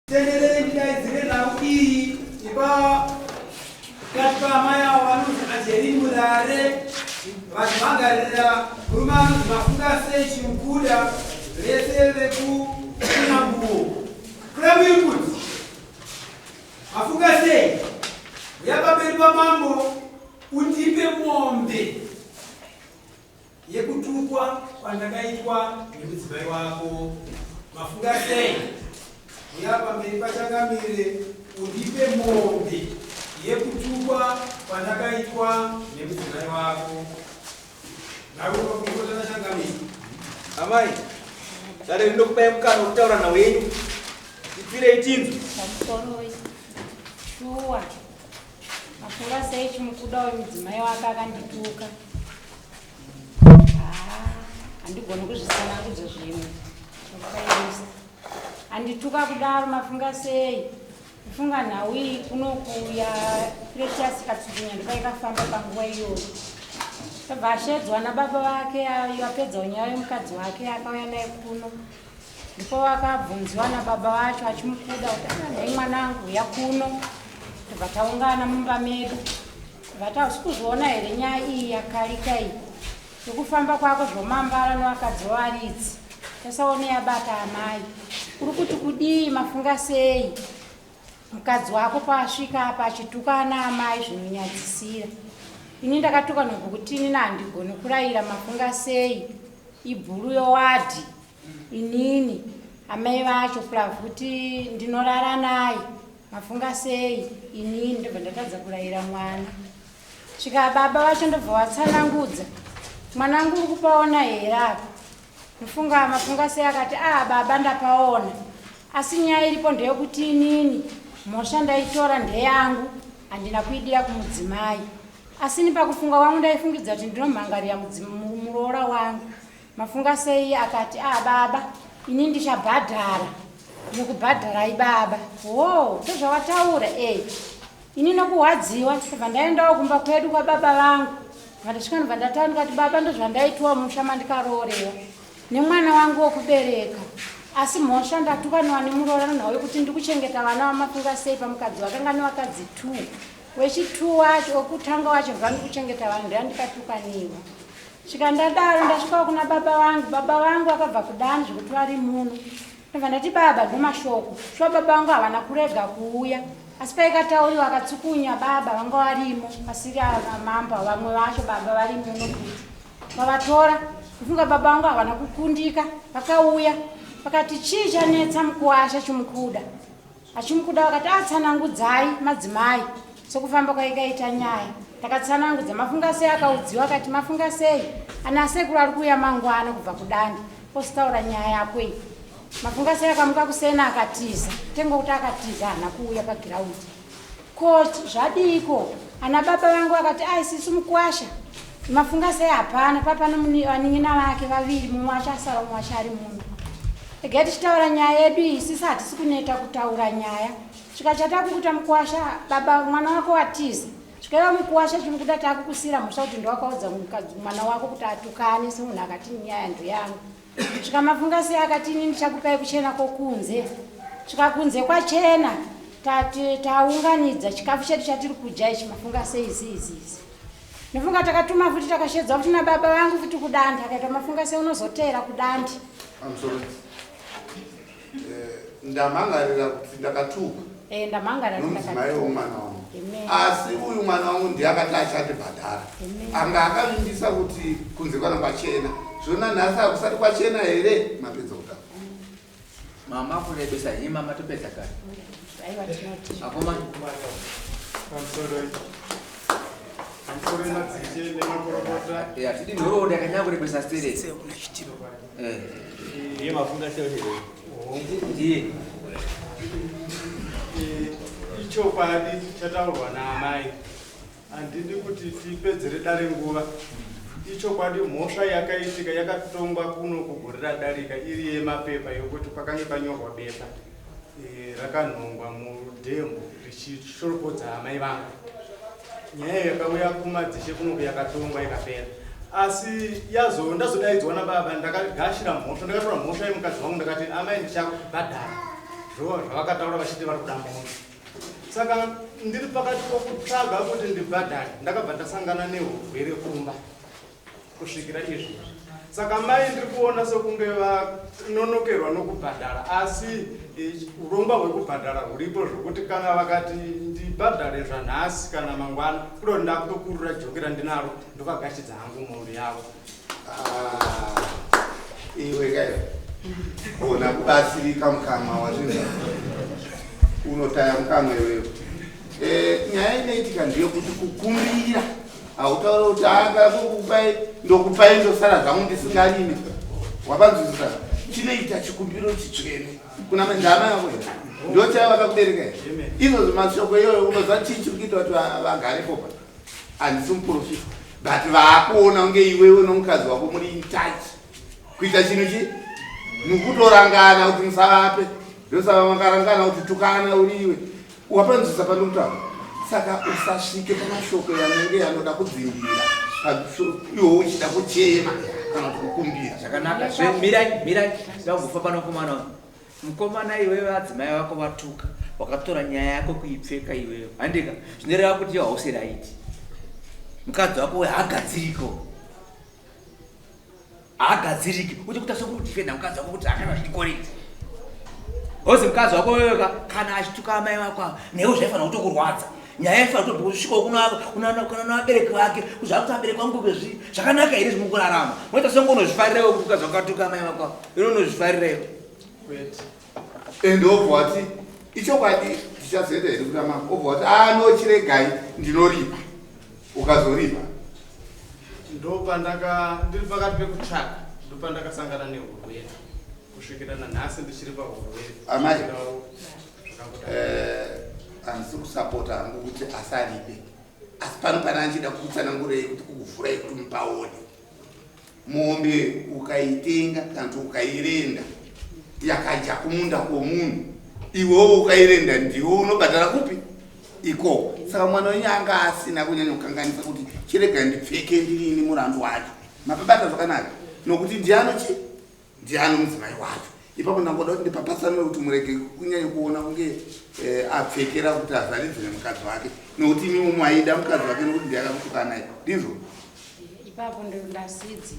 Tenderere ndidaidzire nhau iyi ipa kati paamai avo vanonzi Angeline Murare vachimangarira murume anonzi Mafungasei Chimukuda vese vekuNambuwo. Claim input. Mafungasei uya pamberi pamambo undipe mombe Yekutukwa kwandakaitwa nemudzimai wako. Mafunga sei? Uya pamberi paChangamire undipe mombe yekutukwa kwandakaitwa nemudzimai wako. Ndakupa Changamire. Amai, dare rinokupai mukana wekutaura nhau yenyu. Tipirei tinzwe. Pamusoroi. Shuwa. Mafunga sei chimukuda uyu mudzimai wake akandituka. Handigoni kuzvitsanangudza zvimwe. Andituka kudaro mafunga sei? Kufunga nhau iyi kunokuya Precious Katsukunya ndopaikafamba panguva iyoyo. Tobva ashedzwa nababa vake ayo apedza nyaya yemukadzi wake akauya naye kuno. Ndipo vakabvunziwa nababa vacho achimukuda kuti ah, nhai mwanangu uya kuno. Tobva taungana mumba medu. Tobva tausi kuzviona here nyaya iyi yakarika iyi yekufamba kwako zvomambara nevakadzi vevaridzi. Tasaone yabata amai. Uri kuti kudii mafunga sei? Mukadzi wako paasvika apa achituka ana amai zvinonyadzisira. Ini ndakatuka nokuti inini handigoni kurayira mafunga sei ibhuru yowadhi Inini amai vacho plavuti ndinorara naye mafunga sei inini ndobva ndatadza kurayira mwana svika baba vacho ndobva watsanangudza mwanangu uri kupaona here apa ndofunga mafunga sei akati ah baba ndapaona asi nyaya iripo ndeyekuti inini mhosva ndaitora ndeyangu handina kuidira kumudzimai asi ini pakufunga kwangu ndaifungidza kuti ndinomhangarira muroora wangu Mafunga sei akati ah baba ini ndichabhadhara ndinokubhadharai baba wo ndozvawataura e ini nokuhwadziwa ndobva ndaendawo kumba kwedu kwababa vangu bva ndasvika ndobva ndataura ndikati baba ndozvandaitiwa musha mandikaroorewa nemwana wangu wokubereka asi mhosva ndatukaniwa nemuroora nenhau yekuti ndikuchengeta vana vamafunga sei pamukadzi wakanga nevakadzi two wechi two wacho wekutanga wacho bva ndikuchengeta vanhu ndandikatukaniwa Svika ndadaro ndasvikawo kuna baba vangu. Baba vangu vakabva kudani zvekuti vari muno. Ndobva ndati baba ndomashoko. Shuwa baba vangu havana kurega kuuya. Asi paikatauriwa akatsukunya baba vanga varimo vasiri mambo vamwe vacho baba vari muno futi. Vavatora kufunga baba vangu havana kukundika vakauya vakati chii chanetsa mukuwasha chimukuda. Achimukuda vakati atsanangudzai ah, madzimai sokufamba kwaikaita nyaya takatsanangudza mafunga sei akaudziwa akati mafunga sei ana asekuru ari kuuya mangwana kubva kudandi ositaura nyaya yako iyi mafunga sei akamuka kusena akatiza tenga kuti akatiza haana kuuya pagiraundi ko zvadiiko ana baba vangu vakati ai sisu mukwasha mafunga sei hapana papano vanin'ina vake vaviri mumwe wacho asara mumwe wacho ari muno Regai tichitaura nyaya yedu iyi sisi hatisi kuneta kutaura nyaya. Svika chatakukuta mukuwasha baba mwana wako watiza. Svikaiva mukuwasha chinokuda takukusira mhosva kuti ndowakaudza mwana wako kuti atukane semunhu akati nyaya ndoyangu. Svika mafunga sei akati ini ndichakupai kuchena kwokunze. Svika kunze kwachena tati taunganidza chikafu chedu chatiri kudya ichi mafunga sei izi izi. Ndofunga takatuma futi takashedzwa futi nababa vangu futi kudandi akaita mafunga sei unozoteera kudandi. I'm sorry. Eh, ndamhangarira kuti ndakatuka. Eh, ndamhangarira nomudzimai womwana wangu. Asi uyu mwana wangu ndiye akati achandibhadhara. Anga akavimbisa kuti kunze kwana kwachena. Zvona nhasi hakusati kwachena here? Mapedza kutaura. Mama kurebesa hii mama topedza kare. Aiwa tinoti. Akoma. Pamusoro. Pamusoro madzishe nemakorokota. Eh, atidi nhoroondo yakanyanya kurebesa stereki. Eh. Ndiye mafunga sei here? Ndiye. Eh, ichokwadi chataurwa naamai. Handidi kuti tipedzere dare nguva. Ichokwadi mhosva yakaitika yakatongwa kuno kugore radarika iri yemapepa yokuti pakange panyorwa bepa e, rakanhongwa mudhemu richishoropodza amai vangu. Nyaya yakauya kumadzishe kunoku yakatongwa ikapera. Asi yazo ndazodaidzwa nababa ndakagashira mhosva ndakatora mhosva yemukadzi wangu ndakati amai ndichakubhadhara. Zvavakataura vachiti vari kuda mombe. Saka ndiri pakati pokutsvaga kuti ndibhadhare, ndakabva ndasangana nehurwere kumba kusvikira izvezvi. Saka mai ndiri kuona sekunge vanonokerwa nokubhadhara, asi urongwa hwekubhadhara huripo zvokuti kana vakati ndibhadhare zvanhasi kana mangwana, kuda kuti ndakutokurura joki randinaro ndovagashidza hangu mombe yavo. Ah, iwe kai ona kubatsirika mukanwa wazvinza unotaya mukanwa iwewe. Eh, nyaya inoitika ndeyekuti kukumbira hautaure kuti akakupai ndokupai ndosara zvangu ndisingarimi wapanzwisisa chinoita chikumbiro chitsvene kuna ndama yako here ndochaiva vakakubereka here izvozvo mashoko iyoyo unoziva chii chiri kuita kuti vagarepo pa handisi muprofita but vaakuona kunge iwewe nomukadzi wako muri in touch kuita chinhu chi mukutorangana kuti musavape ndosaka makarangana kuti tukana uriwe wapanzwisa pandikutaura saka usasvike pamashoko yanenge yanoda kudzimbira iwe uchida kuchema kana kuti kukumbira zvakanaka mirai mirai ndakugofamba nomukomana uyu mukomana iwewe adzimai vako vatuka wakatora nyaya yako kuipfeka iwewe handika zvinoreva kuti iwe hausi raiti mukadzi wako we haagadziriko haagadziriki uti kuita sokudifenda mukadzi wako kuti akana zvidikoreti ozi mukadzi wako weweka kana achituka amai vako ava newe zvaifanira kutokurwadza nyaya yaifanira kutobva kusvika kuna vabereki vake kuzvaa kuti vabereki vangu vezvi zvakanaka here zvimukurarama moita senge unozvifarirewo kuti mukadzi wako atuka amai vako ava ino unozvifarirewo ende obva wati ichokwadi tichazoenda here kuna mama obva wati anochiregai ndinoripa ukazoripa Ndopandaka ndiri pakati pekutsvaka ndopandakasangana nehurwere kusvikira nanhasi ndichiri pahurwere. Amai handisi kusapota hangu kuti asaripe asi pano pana anchida kutsanangurei kuti kukuvhurai kuti mupaone mombe ukaitenga kana kuti ukairenda yakadya kumunda kwomunhu iwewo ukairenda ndiwe unobhadhara kupi ikoko saka mwana wenyu anga asina kunyanya kukanganisa kuti chirega ndipfeke ndirini murandu wacho mapabata zvakanaka nokuti ndiano chi ndiano mudzimai wacho ipapo ndangoda kuti ndipapatsanure kuti murege kunyanya kuona kunge eh, apfekera kuti azaridzire mukadzi wake nokuti imiwo mwaida mukadzi wake nokuti ndiye akakutukanai ndizvo Ipapo ndondasidzi.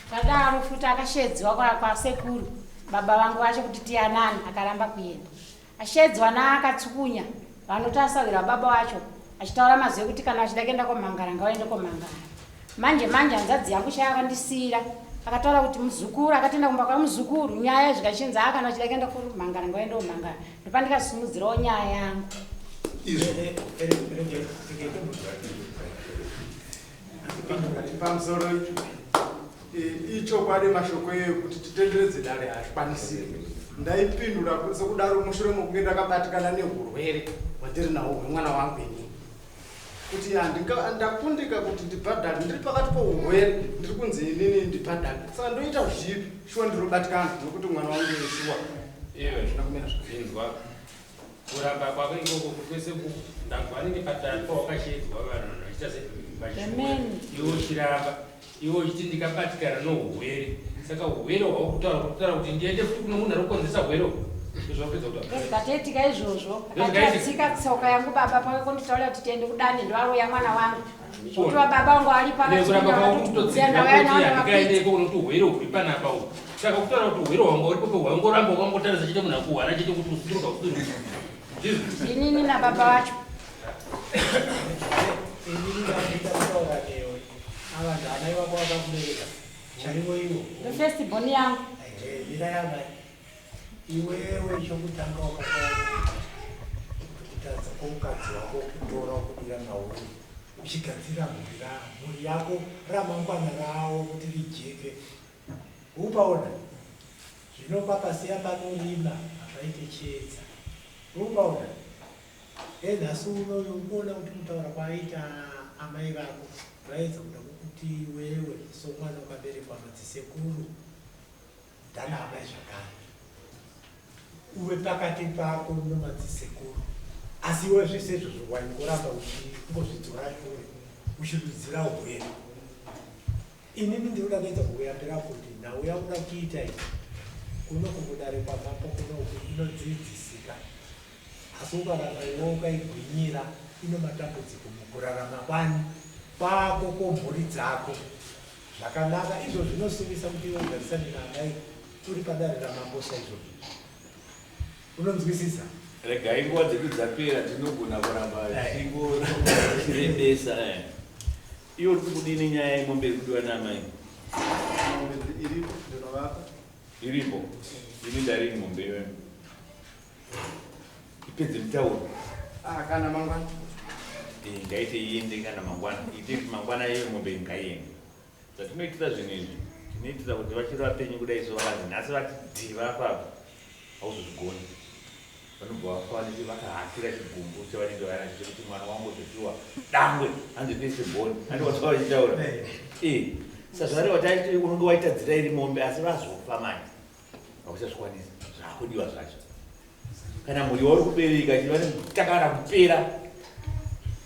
Tadaro futi akasheedzwa kwa kwasekuru baba vangu vacho kuti tiyanane akaramba kuenda. Ashedzwa naakatsukunya vanoti asahwira baba wacho achitaura mazwi ekuti kana vachida kuenda komhangara ngavaende komhangara. Manje manje hanzvadzi yangu chaiyo akandisiira akataura kuti muzukuru akatoenda kumba kwamuzukuru nyaya zvikachinzi haa kana vachida kuenda komhangara ngavaende komhangara ndopandikasumudzirawo nyaya yangu. Izvo. Pamusoro ichokwadi mashoko iyoyo kuti titenderedze dare hazvikwanisiki. Ndaipindura sekudaro mushure mokunge ndakabatikana nehurwere hwandiri nahwo hwemwana wangu inini kuti ndakundika kuti ndibhadhare ndiri pakati pohurwere ndiri kunzi inini ndibhadhare saka ndoita zvipi shuwa ndinobatikana nokuti mwana wangu shuwa hazvina kumira zvakanaka. Kuramba kwako ikoko kwese ndanzwa anenge patatu pawakasheedzwa vanhu vachiita se Amen. iwe uchiramba iwe uchiti ndikabatikana nourwere saka urwere hwakutaura kutaura kuti ndiende futi kuno munhu ari kukonzeresa urwere uhu ndozvakupedza kutaura Ndozvikatoitika izvozvo. Ndozvikaitika. Akatsika tsoka yangu baba pavakonditaurira kuti tiende kudani ndovaroya mwana wangu. Kuti vababa vangu varipo nekuramba kwako kutotsigira kuti handikaende akatindakaenda ikoko nokuti urwere huri panapa uhu saka kutaura kuti urwere hwanga uripo hwangoramba wakangotarisa chete munhu akuhwara chete kuti usuduruka usuduruka ndizvo inini nababa vacho Inini ndandida kutaura newe. Ava ndana ivako vakakubereka. Chaivo ivo. Ndofirst born yangu. Ehe, mira yamai. Iwewe chokutanga wakataura kutadza kwomukadzi wako kutora kudira mauri uchigadzira mhuri yako ramangwana rawo kuti rijeke. Upaona zvino papasiya panorima hapaite chiedza. Upaona enhasi unoyo ukuona kuti kutaura kwaaita amai vako vaedza kuda kukuti iwewe somwana wakaberekwa madzisekuru Dana amai zvakare uve pakati pako nomadzisekuru asi iwe zvese izvozvo waingoramba uchingozvidzora shure uchirudzira hwere. Inini ndinoda kuedza kukuyambira kuti nhau yakuda kuita iyi Kunoku kudare kwamambo kunoku inodzidzisika asi ukaramba iwe ukaigwinyira ino matambudziko mukurarama kwani kwako kwomhuri dzako zvakanaka izvo zvinosungisa kuti iwe ugarisane naamai uri padare ramambo saizvozvo unonzwisisa Regai nguva dzedu dzapera tinogona kuramba tichingorembesa. Iwe uri kudini nyaya yemombe iri kudiwa naamai? Mombe iripo ndinovapa. Iripo. Ini ndarini mombe iyoyo. Ipedze mutauro. Ah, kana mangwana. Eh, ngaite iende kana mangwana. Ite kuti mangwana iyoyo mombe ngaiende. Zvatinoitira zvinhu izvi, tinoitira kuti vachiri vapenyu kudai so vakanzi nhasi vati dhiva apapo, hauzozvigoni. Vanobva vafa vanenge vakahakira chigumbu chavanenge vanacho chekuti mwana wangu zveshuwa dangwe hanzi first born. Handi wazwa vachitaura. Eh, sazvareva taiti unonge waitadzira iri mombe asi vazofa manje. Hauchazvikwanisi zvakudiwa zvacho. Kana mhuri yauri kubereka chiva takana kupera.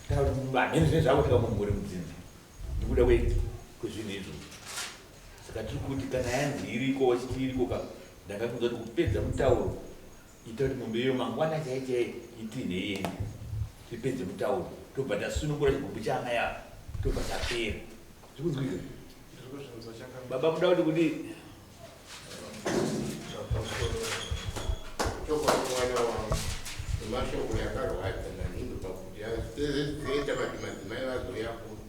Kana kuti vanhu zvinenge zvakuitika mumhuri mudzinza. Nekuda kwezvinhu izvozvo. Saka tiri kuti kana yanzi iriko wachiti iriko ka ndanga kunzwa kuti kupedza mutauro ita kuti mombe iyo mangwana chai chai itinhe iende tipedze mutauro tobva tasunungura chigumbu chaamai ava tobva tapera zvikunzwika baba muda kuti kudii Chokwadi mwana wangu nemashoko yakarwadza nanhindu pakuti sezvinoita kuti madzimai vazouya kuno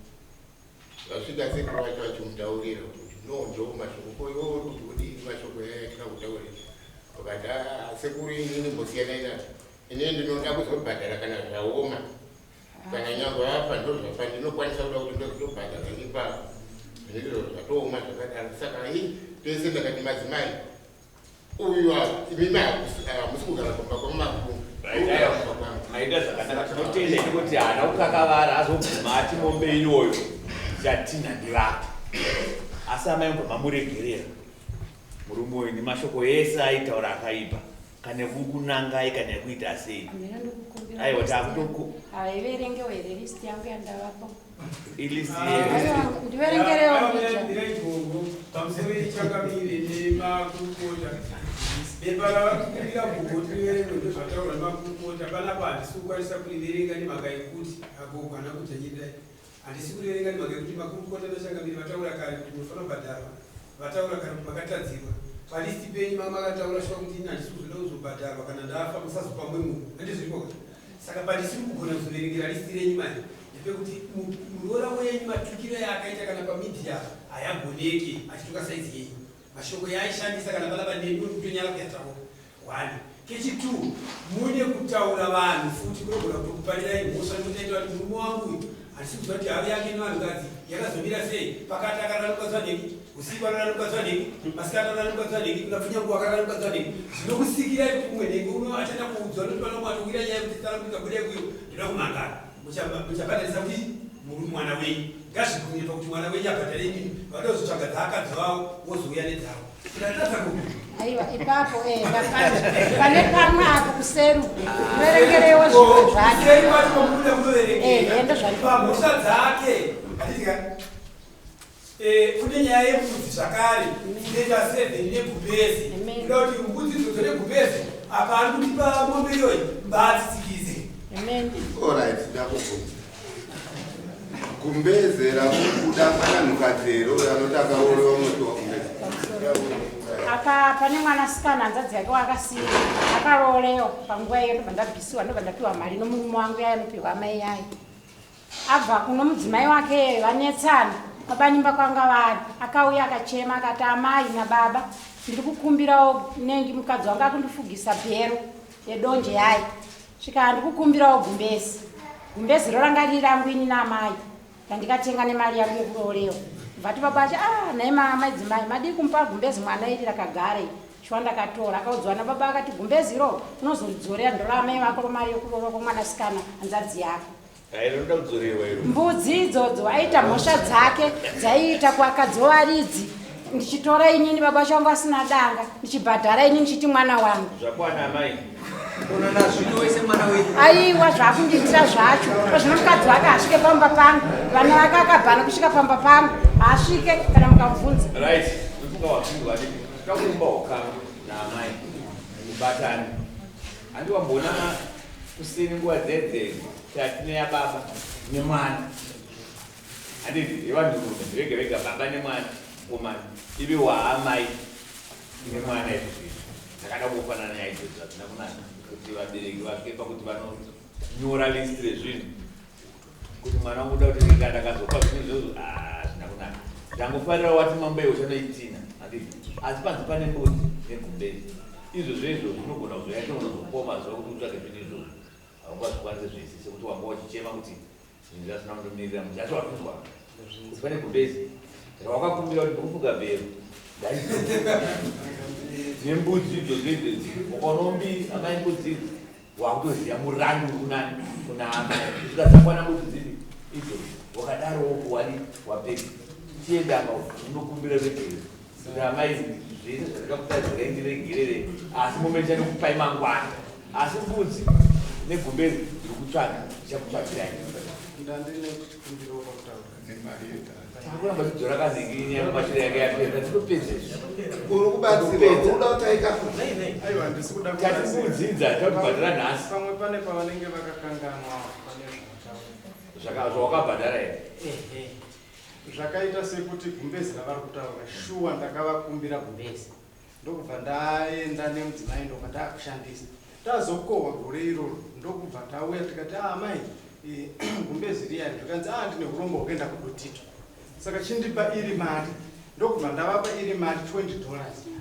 vasvika sekuru vacho vachimutaurira kuti no ndo mashoko ko iwe uri kuti kudii mashoko yaya tikakutaurira vakati ah, sekuru inini mbosiyanai nazvo inini ndinoda kuzobhadhara kana zvaoma kana nyangwe afa ndozvafa ndinokwanisa kuda kuti ndozotobhadhara ipapo zvinenge zvatooma zvakadaro saka i tese ndakati madzimai uyu imimi hamusi kugara kumba kwamakungu. Maita zvakanaka tinotenda ini kuti haana kukakavara azobvuma ati mombe iyoyo chatinha ndivake asi amai mubva mamuregerera murume uyu nemashoko ese aitaura akaipa kana kukunangai kana yekuita sei aiwa takutoku haiverengewo here list yangu yandavapo ilist ndiverengerewo pamusoro ichangamire nemakurukota bepa ravakukumbira gogo tiriverenge ndozvataurwa nemakurukota panapa handisi kukwanisa kuriverenga nemhaka yekuti agogo hana kudzvanyirirai handisi kuriverenga nemhaka yekuti makurukota nachangamire vataura kare kuti munofanira kubhadharwa vataura kare kuti makatadzirwa palisti penyu manga makataura shuwa kuti ini handisi kuzoda kuzobhadharwa kana ndafa musazopa mumwe munhu handizviripo ka saka pandisiri kugona kuzoverengera listi renyu manje ndepekuti muroora wenyu matukiro yaakaita kana pamidhiya hayagoneki achituka saizi yenyu mashoko yaaishandisa kana panapa nemi uri kutonyara kuyataura one kechi2 mune kutaura vanhu futi kunogona kutokuparirai mhosva nekuti aita kuti murume wangu uyu handisi kuziva kuti havi yake nevanhukadzi yakazomira sei pakati akarara mukadzi wanhingi usiku anorara mukadzi wanhingi masikati anorara mukadzi wanhingi kuna pfunyangu akarara mukadzi wanhingi zvinokusikirai kuti mumwe nhingi uno achada kuudzwa nokuti vana mwatowira nyaya yekuti tsara kuti kabuda ikuyo ndoda kumhangara muchabhadharisa kuti murume mwana wenyu ngazvigumire pakuti mwana wenyu abhadhare imimi vada kuzotsvaga dzaakadzi vavo wozouya nedzavo ndatadza kupi aiwa ipapo eh, ndapanda pane pamwe apo kuseru verengerewo zvimwe zvacho kuseri kwacho kwamukuda kutoverengera Eh, ndo zvandiri pamhosva dzake handitika Eh, kune nyaya yembudzi zvakare inoita 7 negumbezi Amen. kuda kuti mbudzi idzodzo negumbezi apa ari kutipa mombe iyoyi mbaatsitsikize Amen. Alright, ndakubvunza. Gumbeze rakubuda mwana nhukadzi here uyo anoti akaroorwa unopiwa gumbeze? Aka pane mwanasikana hanzvadzi yake waakasiya akaroorewa panguva iyo ndobva ndabvisiwa ndobva ndapiwa mari nomurume wangu yaya anopiwa amai yayo abva kuno mudzimai wake vanetsana kwabanimba kwanga vari akauya akachema akati amai nababa ndiri kukumbirawo nengi mukadzi wangu akundifugisa bhero yedonje yayo svika handikukumbirawo gumbezi gumbezi ro ranga riri rangu ini naamai randikatenga nemari yangu yekuroorewa vati baba achi ah nhai maidzimai madii kumupa gumbezi mwana iri rakagara iri shuwa ndakatora akaudzwa nababa akati gumbezi iro unozoridzorera ndoraamai vako romari yekuroorwa kwomwanasikana hanzvadzi yako Rinoda kudzorerwa iro. Mbudzi idzodzo aita mhosva dzake dzaiita kuakadzi varidzi ndichitora inini baba changu asina danga ndichibhadhara ini ndichiti mwana wangu Zvakwana amai. Unoona zvino wese mwana wenyu. Aiwa zvakundiitira zvacho zvino mukadzi wake haasvike pamba pangu vana vake akabhana kusvika pamba pangu haasvike kana mukamubvunza Right. Ndofunga wapindwa ne. Takumba ukama. Naamai mubatane. Handi wamboona kuseni nguva dzedze tatine yababa nemwana. Handiti yevanhurume vega vega baba nemwana komana ive waamai nemwana izvi zvinhu dzakada kufanana nyaya idzodzo hadzina kunaka kuti vabereki vasvike pakuti vanonyora list rezvinhu kuti mwana wangu uda kuti ndika ndakazopa zvinhu izvozvo ah, hazvina kunaka. Ndangofarira wati mambo iwe uchanoitina handiti asi panzi pane mbudzi negumbezi izvozvo izvo zvinogona kuzoya tinogona kuzokupawo mazuva kuti utsvage zvinhu izvozvo haungazvikwanise zvese sekuti wanga uchichema kuti zvinhu zvasina kundomirira mushe asi wazvinzwa kuti pane gumbezi rawakakumbira kuti ndikufuga bhero nembudzi idzodzo idzodzi ukaona mbiri amai mbudzi idzi wakutoziva murandu uri kunani kuna amai kusvika dzakwana mbudzi dzipi idzodzo wakadaro wokuwani wapedza chienda apa unokumbira regerero kuti amai zvese zvandakakutadzirai ndiregerere asi mombe ndichandokupai mangwana asi mbudzi negumbezi ndiri kutsvaga ndichakutsvagirai. Ndandine chikumbiro pakutaura. Nemari yedata. Takuramba tidzora kanhingi nyaya mashure yake yapera tinopedza izvi. Uri kubatsirwa, uri kuda kutaika futi. Aiwa, handisi kuda Tati kubatsira. kudzidza takubhadhara nhasi. Pamwe pane pavanenge vakakanganwa pane zvavataura. Zvaka zvawakabhadhara here? Ehe. Zvakaita sekuti gumbezi ravari kutaura shuwa ndakavakumbira gumbezi ndokubva ndaenda nemudzimai ndobva taakushandisa. Tazokohwa gore iroro ndokubva tauya tikati ah amai eh, gumbezi riya zvikanzi ah ndine urombo hwekuenda kuDotito saka chindipa iri mari ndokubva ndavapa iri mari $20.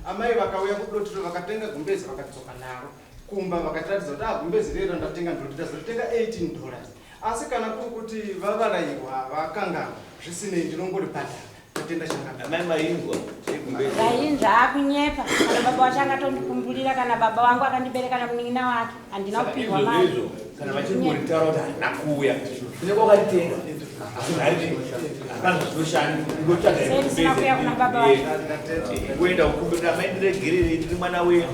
Amai vakauya kuDotito vakatenga gumbezi vakadzoka naro kumba vakatiratidza kuti ah gumbezi riya randatenga ndoti ndazoritenga $18. Asi kana kuri kuti vavarairwa vakanganwa, zvisinei ndinongoribhadhara. Ndatenda changamire. Amai mainzwa zvekumberi. Ndainzwa akunyepa kana baba wacho angatondikumbulira kana baba wangu akandibereka namunin'ina wake handina Saka kupihwa izvozvo mari. izvo kana vachingoritaura kuti handina kuuya unenge wakaritenga asi haridi hapana zvazvinoshanda ingotsvaga Sei ndisina kuuya kuna baba wacho? kuenda kukumbira amai ndiregererei ndiri mwana wenyu.